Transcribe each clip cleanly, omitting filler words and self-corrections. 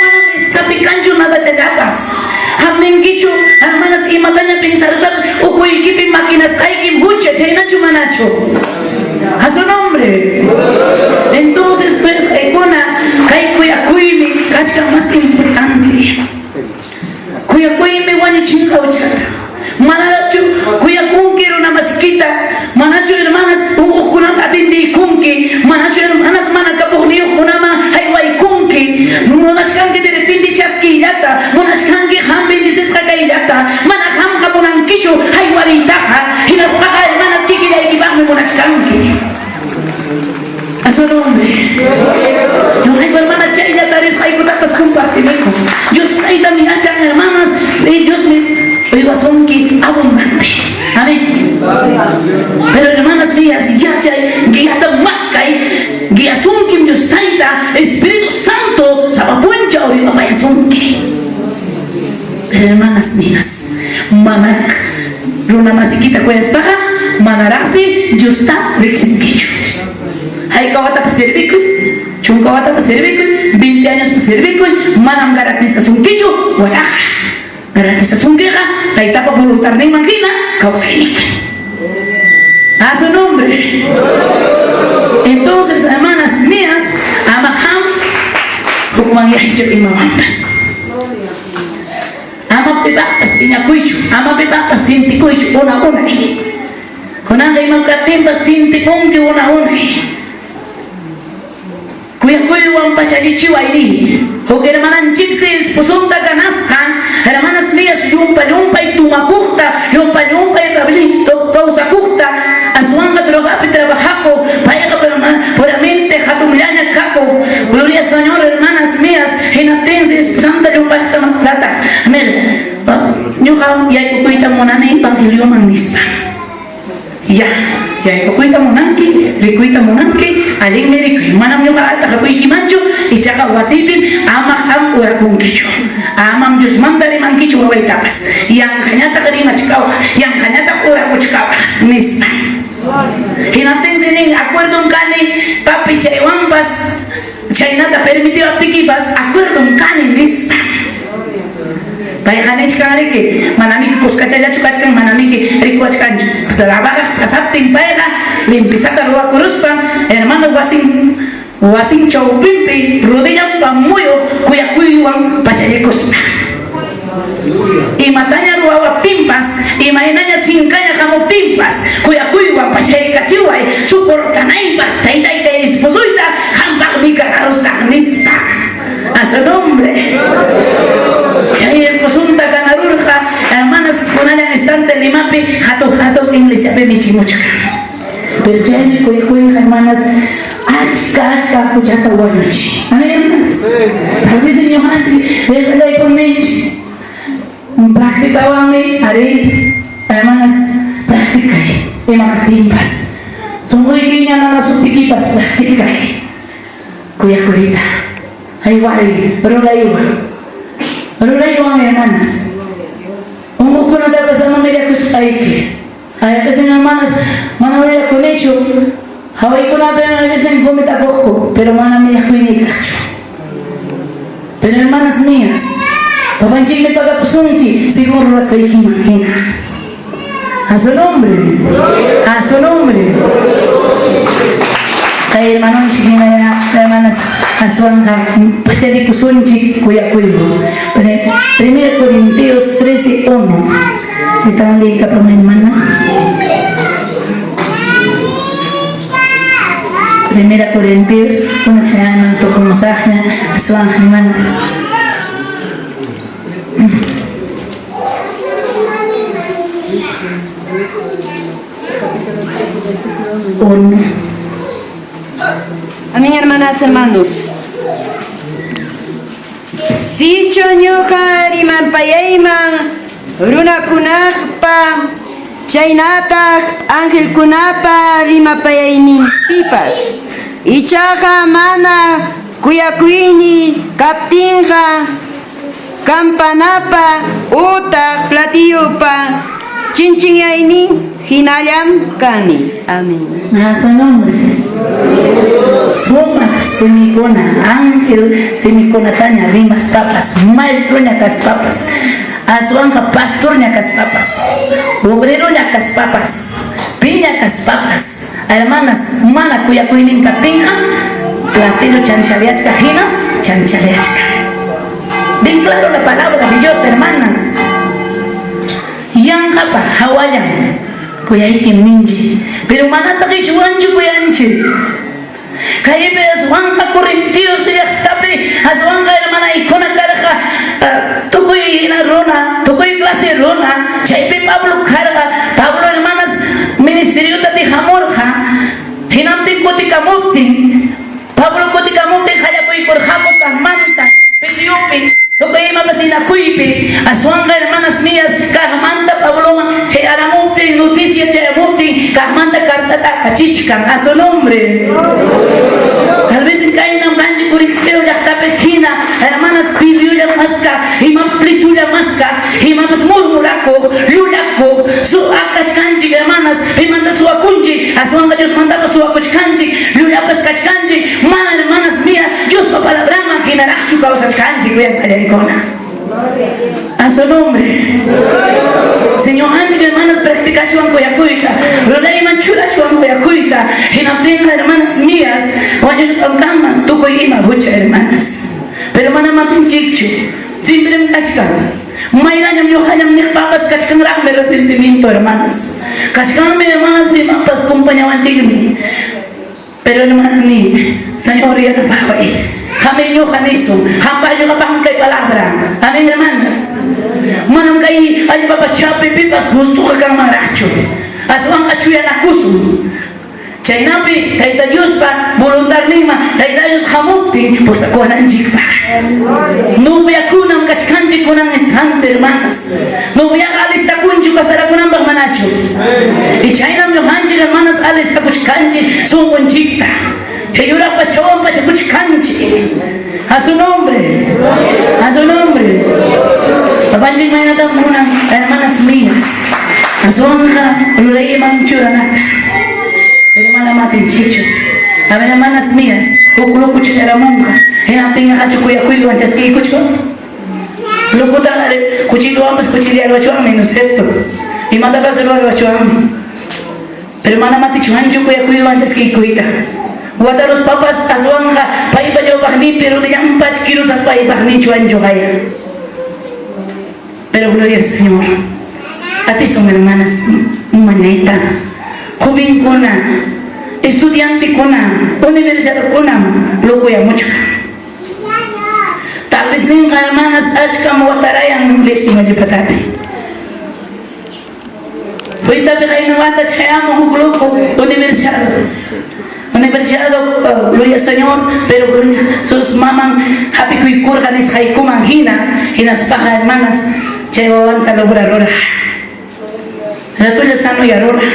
Manam escape kanchu nadachallapas. Qam ninkichu, hermanas, imataña pensarusaq ukuykipi maquinasqaykim hucha, chaynachu manachu? A su nombre. Entonces, pues, kaykuna, kay kuyakuymi kachkan más importante. Kuyakuymi wañuchinqa huchata. Manachu kuyakunki runamasikita? Manachu hermanas unquqkunata atendiykunki? Manachu hermanas mana kapuqniyuqkunaman haywaykunki? Munachkanki de repente chaskiyllata, munachkanki qam bendecisqa kayllata, mana qamqa munankichu haywariytaqa, hinaspaqa hermanas kikillaykipaqmi munachkanki. A su nombre. Ñuqayku hermana chaylla tarisqaykutapas compartiniku. Dios paytam yachan hermanas y Diosmi uywasunki abundante. Amén. Pero hermanas mías, yachay guiata maskay, guiasunkim Dios Tayta, Espíritu Santo sapa punchaw rimapayasunki. Pero hermanas mías, manaraq runa masikita kuyaspaqa manaraqsi Diosta riqsinkichu. Hayka watapas servikuy, chunka watapas servikuy, 20 añospas servikuy, manam garantizasunkichu wataqa. Garantizasunkiqa Taytapa voluntadninman hina kawsayniki. A su nombre. Entonces, hermanas mías, ama qam hukmanyaychu imawanpas. Ama pipaqpas piñakuychu, ama pipaqpas sintikuychu una unay. Kunanqa ima kaptinpas sintikunki una unay. Kuyakuywan pachallichiway niy. Huk hermananchiksi esposonta ganasqa, hermanas mías llumpa llumpay tumakuqta, llumpa llumpay kawsakuqta, aswanqa drogapi trabajakuq, payqa puramente hatunllaña kakuq. Gloria Señor, hermanas mías, hinaptinsi esposanta llumpayta rataq niq, ñuqa yaykukuyta munani evangelioman nispa. Ya, yaykukuyta munanki, rikuyta munanki, allinmi rikuy. Manam ñuqa ataqakuykimanchu, ichaqa wasiypim ama qam urakunkichu. Amam Diosmanta rimankichu wawaytapas. Yanqañataq rimachkawaq, yanqañataq urakuchkawaq, nispa. Hinaptinsi nin, acuerdom kani, papi, chaywanpas chaynata permitiwaptikipas acuerdom kani, nispa. Payqa nichkan riki, manamiki kuskachallachu kachkan, manamiki rikuwachkanchu. Trabajaq pasaptin payqa limpisata ruwakuruspan hermano wasin wasin chawpinpi rodillanpa muyuq kuyakuywan pachallikuspa. Imataña ruwawaptinpas, imaynaña sinkaña hamuptinpas, kuyakuywan pachaykachiway soportanaypaq taytay kay esposoyta qampaqmi ganarusaq nispa. A su nombre. Chay esposonta ganarurqa hermanas kunallan estante Limapi hatun hatun iglesiapi michimuchkan. Pero chaymi kuyakuyqa hermanas achka achka huchata wañuchin. Amén hermanas. Tal vez ñuqanchik riqllaykun ninchik. Practicawanmi arí hermanas practicay ima kaptinpas. Sunquykiña mana sutikipas practicay. Kuyakuyta haywariy ruraywan. Ruraywan hermanas. Unquqkunatapas ama millakuspayki. Hay veces hermanas mana willakunichu. Hawaykunapi hay veces comitakuqku, pero mana millakuyni kaqchu. Pero hermanas mías, papanchikmi pagapusunki según rurasqaykiman hina. A su nombre. A su nombre. Kay hermanonchik hinaya hermanas aswanqa pachalikusunchik kuyakuywan. 1 Corintios 13:1. Chaytawan leykapamay hermana. Primera Corintios, una chayman tukumusaqña aswanqa hermanas. Uno. Amén, hermanas, hermanos. Sichu ñuqa rimanpayayman runakunaqpa chaynataq angelkunapa rimapayayninpipas, ichaqa mana kuyakuyniy kaptinqa campanapa utaq platillopa chinchinyayniymi. Hinallam kani. Amén. A su nombre. Sumaq simikuna, ángel simikunataña rimaspapas, maestroña kaspapas, aswanqa pastorña kaspapas, obreroña kaspapas, piña kaspapas, hermanas, mana kuyakuynin kaptinqa, platillo chanchaleachka hinas, chanchaleachka. Bien claro la palabra de Dios, hermanas. Yanqapa hawallan kuyaykim ninchik, pero manataq ichwanchu kuyanchik. Kaypi aswanqa Corintios llaqtapi aswanqa hermanaykuna karqa tukuy hina runa, tukuy clase runa, chaypi Pablo karqa. Pablo hermanas ministeriota dejamurqa, hinaptin kutikamuptin, Pablo kutikamuptin qallakuykurqaku kaqmanta peleopi, tukuy imapas ninakuypi. Aswanqa hermanas mías, kaqmanta Pabloman chayaramuptin, noticia chayamuptin, kaqmanta cartata apachichkan. A su nombre. Tal vez kaynam kanchik Corinteo llaqtapi hina, hermanas, peleolla maska, ima plitulla maska, imapas murmurakuq, llullakuq, suwakachkanchik, hermanas, pimanta suwakunchik, aswanqa Diosmantapas suwakuchkanchik, llullapas kachkanchik, mana hermanas mía, Diospa palabranman hinaraqchu kawsachkanchik, kuyasqallaykuna. A su nombre. Señor anchik hermanas practicachwan kuyakuyta, rurayman churachwan kuyakuyta, hinaptinqa hermanas mías, wañusqam kanman tukuy ima hucha, hermanas. Pero manam atinchikchu, simprem kachkan. Maynañam ñuqallam niqpapas kachkanraqmi resentimiento, hermanas. Kachkanmi, hermanas, imapas compañawanchikmi. Pero hermana ni, Señor yanapaway. Qamri ñuqa nisun, qampaq ñuqapaqmi kay palabra. Amén, hermanas. Manam kay allpa pachapi pipas gustoqa kanmanraqchu. Aswanqa chuyanakusun. Chaynapi Tayta Diospa voluntadninman Tayta Dios hamuptin pusakuwananchikpaq. Noviakunam kachkanchik kunan instante, hermanas. Noviaqa alistakunchu casarakunanpaq manachu. Y chaynam ñuqanchik, hermanas, alistakuchkanchik sunqunchikta. Chay yuraq pachawan pachakuchkanchik. A su nombre. A su nombre. Papanchik maynatam munan, hermanas mías. Aswanqa rurayman churanata. Pero manam atinchikchu. A ver, hermanas mías, huk loco chayaramunqa. Hinaptinqa qachu kuyakuywan chaskiykuchwan. Locotaqa cuchillowanpas cuchillarwachwanmi, ¿no es cierto? Imatapas ruwarwachwanmi. Pero manam atichwanchu kuyakuywan chaskiykuyta. Wataruspapas aswanqa paypa ñawpaqninpi runallanpach kirusaq paypaq nichwanchu qaya. Pero gloria al Señor. Atisun, hermanas, mañayta. Jovenkuna, estudiantekuna, universidadkunam locoyamuchkan. Tal vez ninqa, hermanas, achkam watarayan iglesia Mallipatapi. Fiestapi qayna wata chayamun huk loco universidad. Universidad, gloria al Señor, pero gloria, sus maman hapikuykurqa nisqaykuman hina, hinaspaqa, hermanas, chay wawanta lograrurqa. Ratolla sanoyarurqa.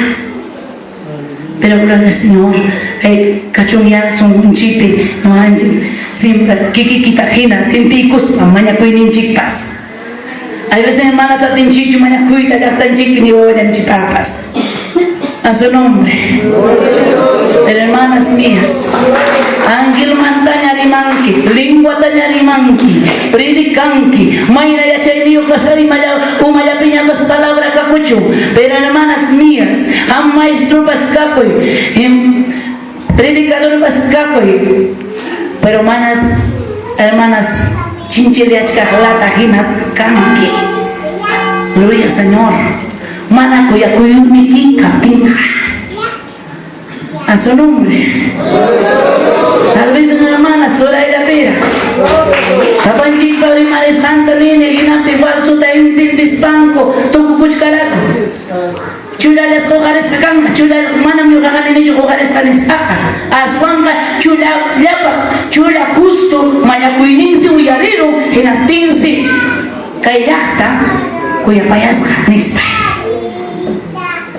Pero gloria al Señor, kachun ya sunqunchikpi ñuqanchik siempre kikikita hina sentiykuspa mañakuyninchikpas. Hay veces, hermanas, atinchikchu mañakuyta llaqtanchikpi ni wawallanchikpapas. A su nombre. Pero hermanas mías, angelmantaña rimanki, linguataña rimanki, predicanki, mayna yachayniyuq kasarimalla umallapiñapas palabra kakuchu. Pero hermanas mías, qam maestropas kakuy, predicadorpas kakuy. Pero manas, hermanas, chinchiliachkaq lata hinas kanki. Gloria al Señor. Mana kuyakuyniki kaptinqa. A su nombre. Tal vez hermanas, surayllapira. Papanchikpa rimarisqanta nini, hinaptin falsota entendispanku tukukuchkaraku. Chullallas quqarisqa kanqa, chullallas manam ñuqaqa ninichu quqarisqa nispaqa. Aswanqa chullallapaq, chulla justo mañakuyninsi uyarirun, hinaptinsi kay llaqta kuyapayasqa nispa.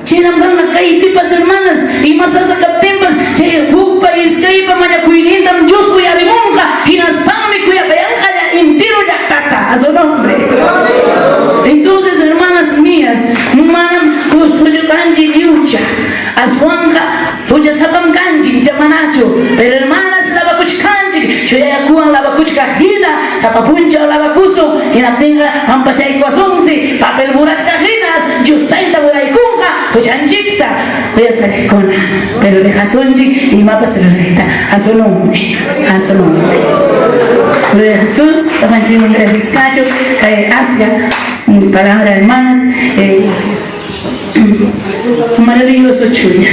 Chaynam kanqa kaypipas, hermanas, ima sasa kaptinpas chay hukpa iskaypa mañakuynintam Dios uyarimunqa, hinaspanmi kuyapayanqa entero llaqtata. A su nombre. Entonces, hermanas mías, manam justo kanchik. Aswanqa huchasapam kanchik, icha manachu? Pero hermanas, lavakuchkanchik, chuya yakuwan lavakuchkaq hina, sapa punchaw lavakusun, hinaptinqa pampachaykuwasunsi, papel burachkaq hina, Dios Tayta buraykunqa huchanchikta. Kuyasqaykikuna, pero dejasunchik imapas rurayta. A su nombre, a su nombre. Gloria a Jesús, llapanchikman gracias kachu, kay aslla palabra hermanas. Maravilloso chuya.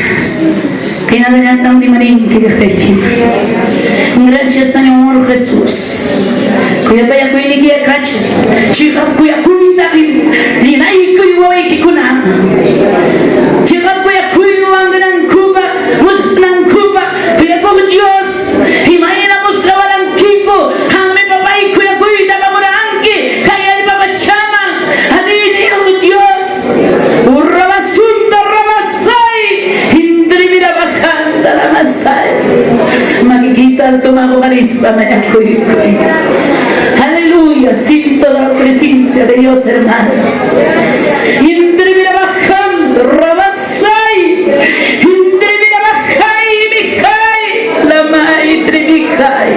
Kaynatallatam rimarinki llaqtaykiman. Gracias Señor Jesús. Kuyapayakuynikiya kachun. Chiqap kuyakuyta rinaykuy wawaykikunaman. Chiqap kuyakuywan rinankupaq, musnankupaq kuyakuq Dios. Imayna mostrawarankiku, qanmi papay kuyakuyta apamuranki kay allpa pachaman. Atiyniyuq Dios. Urrabasunta rabasay, hindrimirabajanta lamasay. Makikita altoman hoqarispa mañakuykuy. Aleluya, siento la presencia de Dios, hermanas. Hindrimirabajanta rabasay, hindrimirabajay, mijay, lamay, trimijay.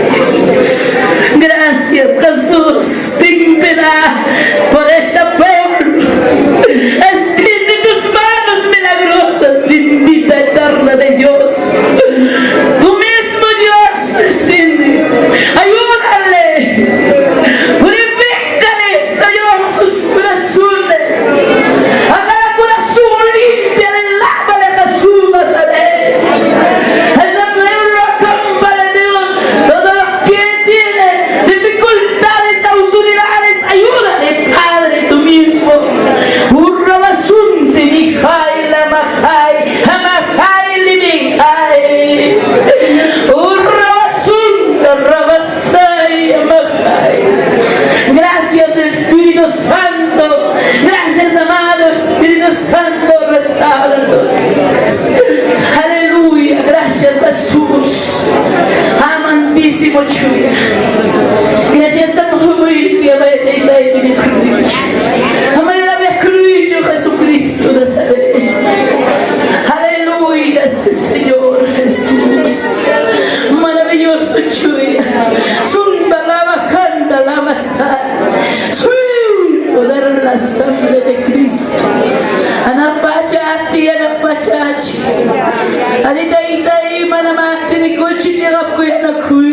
Gracias, Jesús, ten piedad por esta pueblo. Extiende tus manos milagrosas, bendita eterna de Dios. Tú mismo, Dios, extiende. Ayúdale. Purifícale, Señor, sus corazones. A cada corazón límpiale, lávale, Jesús Nazaret. Ese pueblo acámpale, Dios. Todo lo que tiene dificultades, autoridades, ayúdale, Padre, tú mismo. Urrabasunte, mijay, la majay, amajay, limijay. Urrabasunte, rabasay, amajay. Gracias, Espíritu Santo. Gracias, amado Espíritu Santo, restauranos. Aleluya. Gracias, Jesús. Amantísimo Chuya. Gracias, Jesucristo de Nazaret. Aleluya, Señor Jesús. Maravilloso Chuya. Sunda lava canta lava sal. Poder la sangre de Cristo. Anapachati, anapachachi. Anitaytay manamati nikuchi chiqap kuyanakuy.